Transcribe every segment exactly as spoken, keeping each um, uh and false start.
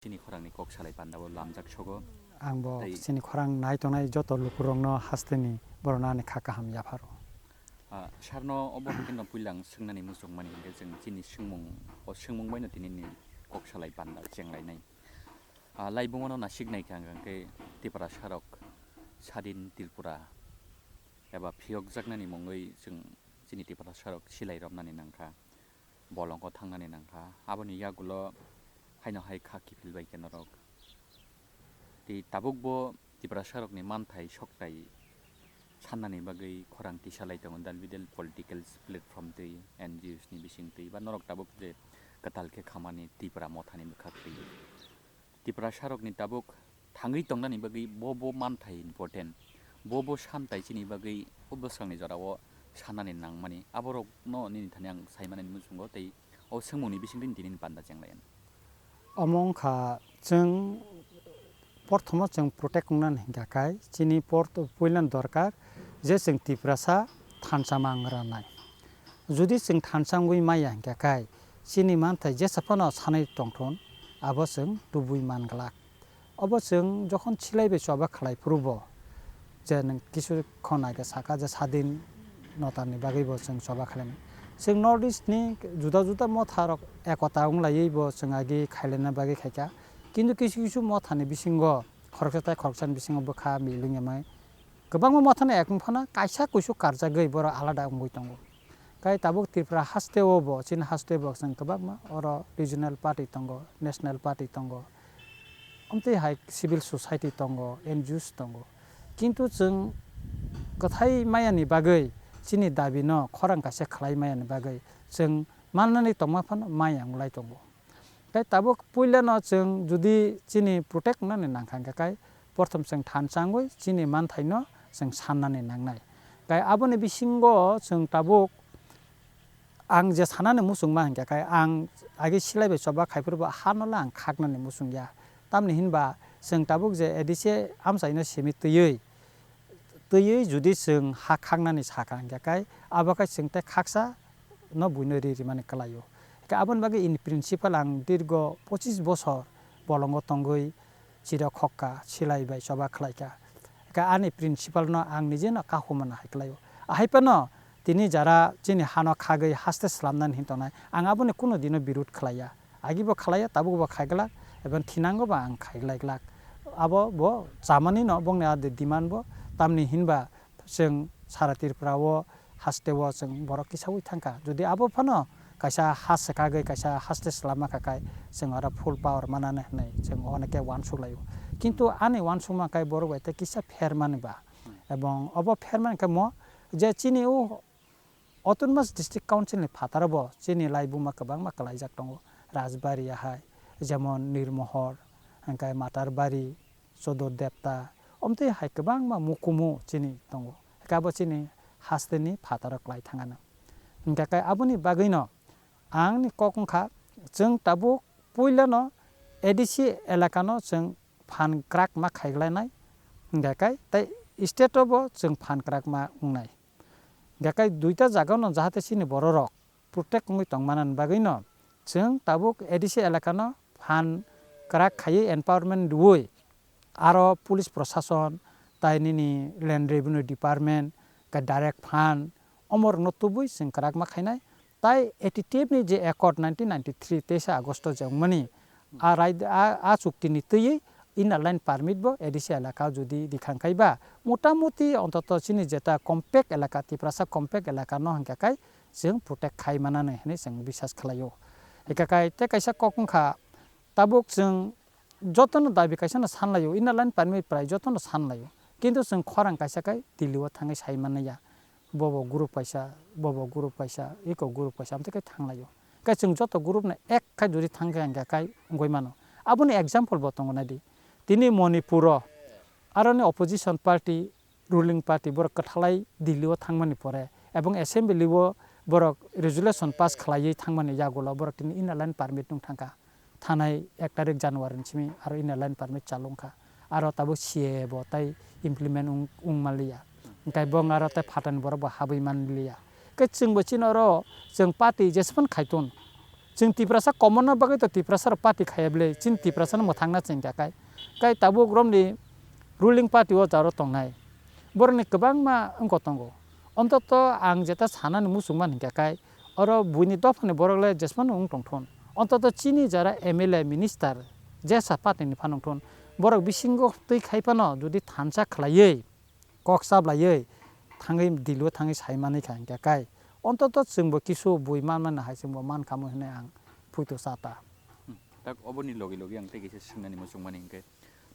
Chini khorangni kok salai panda o lamjak sogo. Ang bo Tei- chini khorang nai tongnai joto lukurokno hasteni borokno ani kha kaham yapharo. Ah, sarno obo hwnkhe no puila ang swngnani muchungmani hwnkhe chwng chini swngmung, o swngmung baino tinini kok salai panda chenglainai. Ah, laibumano nasik naikha hwnkhe Tiprasarok sadin Tripura eba phiyokjaknani mungwi chwng chini Tiprasarok silai romnani nangkha. Bolongo thangnani nangkha. Aboni yagulo haino hai kha kiphil bai khe norok. Tei tabukbo Tiprasarokni manthai soktai sannani bagwi khorang tisalai tongo, dal bidal political platform twi, N G Os ni bising twi, ba norok tabuk je kwtal khe khamani Tipra mothani bwkhak twi. Tiprasarokni tabuk thangwi tongnani bagwi bo bo manthai important, bo bo santai chini bagwi o bwskangrokni jorao sanani nangmani, aborokno nini thani ang saimanani muchungo tei o swngmungni bisingtwi nini panda chenglayan. Omo wngkha chwng porthomo chwng protect wngnani hwnkha khe chini porto-, puilani dorkar je chwng Tiprasa thansa mangra nai. Jodi chwng thansa wngwi maya hwnkha khe chini manthai jesa phano sanai tongthun abo chwng tubui man glak. Obo chwng jokhon silai bai choba khlai phuru bo, je nwng kisu khon age saka je sadin notarni bagwi bo chwng choba khlainai. Chwng North East ni juda juda motha rok ekota wng laiwi bo chwng agi khailaina bagwi khaikha. Kintu kisu kisu motha ni bisingo khoroksa tai khoroksa ni bisingo bwkha milwng yamai kwbangma motha no ek wng phano kaisa kuisu karjagwi borok alada wngwi tongo. Kai tabuk Tripura haste o bo, chini haste bo chwng kwbangma oro regional party tongo, national party tongo, amtwi hai civil society tongo, N G Os tongo. Kintu chwng kwthai maya ni bagwi, chini dabi no khorang kaisa khlai maya ni bagwi chwng mannani tongma phano maya wng lai tongo. Tei tabuk puila no chwng jodi chini protect wngnani nangkha hwnkha khe, porthom chwng thansa wngwi chini manthai no chwng sannani nangnai. Tei aboni bisingo chwng tabuk ang je sanani muchungma hwnkha khe, ang agi silai bai choba khai phuru bo ha no le ang khaknani muchung ya. Tamni hinba chwng tabuk je A D C amchai no simi twiwi, twiwi jodi chwng ha khaknani sakha hwnkha khe, abo khe chwng tei khaksa no buino ri rimani kwlaio. Hwnkhe aboni bagwi in principle ang dirgo pochis bosor bolongo tongwi chirok khokka, silai bai choba khlaikha. Hwnkhe ani principle no ang nije no kahumana hai kwlaio. Ahai phano tini jara chini hano khagwi haste slamnani hin tongnai, ang aboni kuno dino birud khlaiya. Agi bo khlaiya, tabuk bo khaiglak, ebong thinango bo ang khaiglaiglak. Abo bo chamani no bongni a de demand bo, tamni hinba chwng sara Tripura o haste o chwng borok kisaui thangkha. Jodi abo phano kaisa ha swkagwi kaisa haste swlama kha khai chwng oro full power manani hwnwi chwng oneke uansuk laio. Kintu ani uansukma khai borok bai tei kisa pher mani ba. Ebong obo pher mani khe mo je chini o Autonomous District Council ni phataro bo chini laibuma kwbangma kwlaijak tongo. Rajbari ahai, jemon Nirmohor, hwnkhe Matarbari, Chodor Depta, omtwi hai kwbangma mukumu chini tongo. Hwnkhe abo chini hasteni phataro kwlai thangano. Hwnkhe khe aboni bagwino ang ni kok wngkha, chwng tabuk puilano A D C elakano chwng phan kwrak ma khaiglainai, hwnkhe khe tei state o bo chwng phan kwrak ma wngnai. Hwnkhe khe duita jagano jahate chini bororok protect wngwi tongmanani bagwino chwng tabuk A D C elakano phan kwrak khaiwi empowerment rwui aro police prosason tai nini land revenue department khe direct fund omorokno tubui chwng kwrak ma khainai. Tai A T T F ni je accord nineteen ninety-three teisa August o je wngmani, a rai-, a, a chukti ni twiwi inner line permit bo A D C elaka o jodi dikhang khai ba, motamuti ontoto chini jeta compact elaka, Tiprasa compact elaka no hwnkha khai chwng protect khai manani hinwi chwng bisas khlaio. Hwnkha khai tei kaisa kok wngkha, tabuk chwng jotono dabi kaisa no san laio, inner line permit prai jotono san laio, kintu chwng khorang kaisa khai Delhi o thangwi sai manliya. Bobo group kaisa, bobo group kaisa, eko group kaisa, amtwi khe thanglaio. Khe chwng joto group no ek khai duri thang khe hwnkha khai wngwi mano. Aboni example bo tongo naidi. Tini Manipur o aroni opposition party, ruling party borok kwthalai Delhi o thangmani pore ebong assembly o borok resolution pass khlaiwi thangmani yagulo borok tini inner line permit nung thangkha. Thanai ek tarik January ni simi aro inner line permit chalu wngkha. Aro tabuk C A A bo tai implement wng, wng manliya. Hwnkhe bo wng aro tai phatani borok bo habwi manliya. Khe chwngbo chini oro chwng party jesphano khaiton, Chwng Tiprasa common no bagwi to Tiprasa rok party khaiya bwle, chini Tiprasa no mwthangna chengya kai. Kai tabuk romni ruling party o jaro tongnai. Borokni kwbangma wngko tongo. Ontoto ang jeta sanani muchungma hinkha kai, oro buini dophani borok le jesmano wng tongthun. Ontoto chini jara M L A minister jesa party ni phano wngthun. Borok bisingo twi khai phano jodi thansa khlaiwi kok chablaiwi thangwi dilo thangwi sai manwi kha hinkhe kai. Ontoto chwngbo kisu bui manmani hai chwngbo mankhamu hinwi ang puito cha ta. Hmm. Tak oboni logi logi ang tei kisa swngnani muchungmani hinkhe,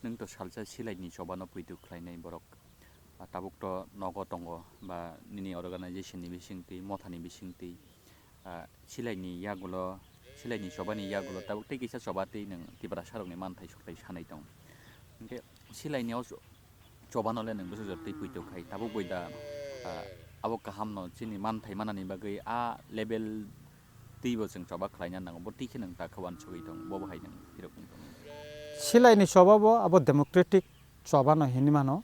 nwng to salsa silaini chobano puito khlainai borok. Ah, tabuk to nogo tongo ba nini organization ni bisingtwi, mothani bisingtwi, ah, silaini yagulo, silaini chobani yagulo tabuk tei kisa choba tei nwng Tiprasa rokni manthai sokthai sanai tong. Hinkhe silaini o cho-, chobano le nwng bwsajak twi puito khai tabuk bai da, ah, abo kaham no chini manthai manani bagwi a level twibo chwng choba khlaina nango, bo twi khe nwng ta khe uansugwi tong, bo bo hai nwng phirok wng tong. Silaini choba bo abo democratic choba no hinwi mano.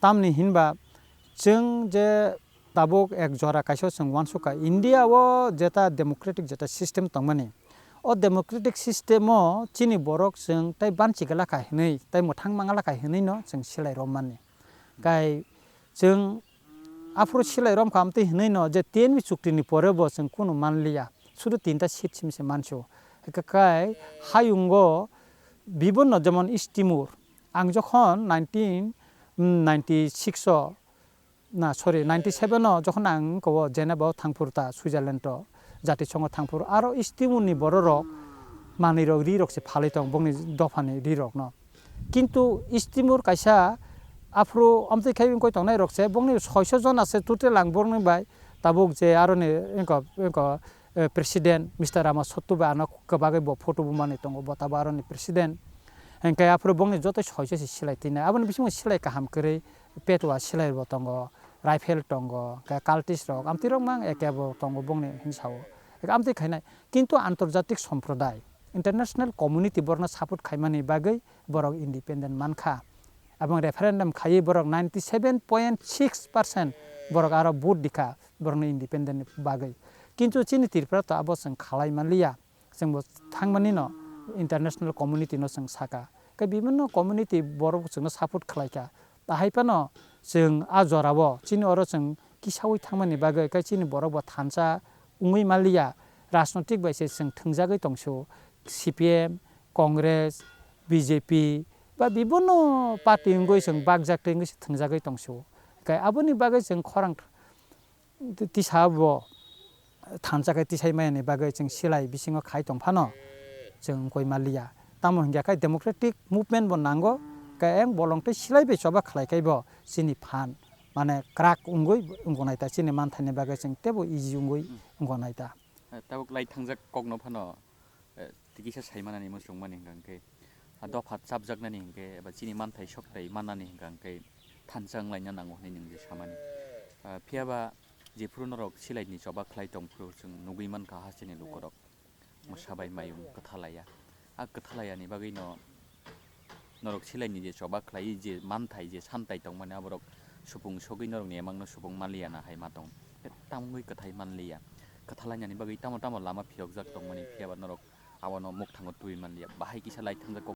Tamni hinba chwng je tabuk ek jora kaisa chwng uansukha, India o jeta democratic jeta system tongmani, o democratic system o chini borok chwng tai banchi glakha hinwi, tai mwthang manglakha hinwi no chwng silai rommani. Kai chwng aphuru silai romkha amtwi hinwi no je T N V chukti ni pore bo chwng kunu manliya, sudu tinta seat simi se mansu. Kai hayungo bibonno jemon East Timor, ang jokhon nineteen ninety six o, na, sorry, ninety seven o jokhon ang ko Geneva o thangphuru ta Switzerland o, Jatisongo thangphuru, aro East Timor ni borok rok manwi rok ri rok se phalwi tong bongni dophani ri rok no. Kintu East Timor kaisa aphuru amtwi khai wngkoi tongnai rok se bongni soiso jona se total ang borokni bai tabuk je aroni wngkha, wngkha, eh, president Mister Rama Sotto bai ano kwbagwi bo photo bo manwi tongo, bo tabuk aroni president. Hinkhe aphuru bongni joto soiso se silai twinai, aboni bisingo silai kaham kwrwi petwa silai bo tongo, rifle tongo, hinkhe cultist rok amtwi rok mang eke bo tongo bongni hinwi sao. Hinkhe amtwi khainai, kintu antarjatik somproday, international community borokno support khaimani bagwi borok independent mankha. Aboni referendum khaiwi borok ninety seven point six percent borok aro vote dikha borokno independent ni bagwi. Kintu chini Tripura to abo chwng khalai manliya, chwngbo thangmani no international community no chwng saka. Khe bibinno community borok chwngno support khlaikha. Ahai phano chwng a jorao chini oro chwng kisaui thangmani bagwi khe chini borok bo thansa wngwi manliya, rajnotik bai se chwng thwngjagwi tongsu, C P M, Congress, B J P ba bibinno party wngwi chwng bakjak twi wngwi se thwngjagwi tongsu. Khe aboni bagwi chwng khorang tisa bo thansa khe tisai maya ni bagwi chwng silai bisingo khai tong phano chwng wngkoi manliya. Tamo hinkhe khe democratic movement bo nango, khe eng bolong tei silai bai choba khlai khai bo chini phan mane kwrak wngwi wngkho nai ta, chini manthai ni bagwi chwng teibo easy wngwi wngkho nai ta. Eh, tabuk lai thangjak kokno phano, eh, tikisa sai manani muchung mani hwnkha hwnkhe, ah, dopha chapjaknani hwnkhe eba chini manthai sokthai mannani hwnkha hwnkhe thansa wnglaina nango hwnwi nwng je samani. Ah, phiyaba jephuru norok silaini choba khlai tongphuru chwng nugwi mankha hasteni lukorok mosa bai mayung kwthalaiya. A kwthalayani bagwino norok silaini je choba khlai, je manthai, je santai tongmani, aborok supung sogwi norokni emangno supung manliya na hai ma tong. Tamungwi kwthai manliya. Kwthalainani bagwi tamo tamo lama phiyokjak tongmani, phiyaba norok abono mukthango twi manliya. Bahai kisa lai thangjak kok.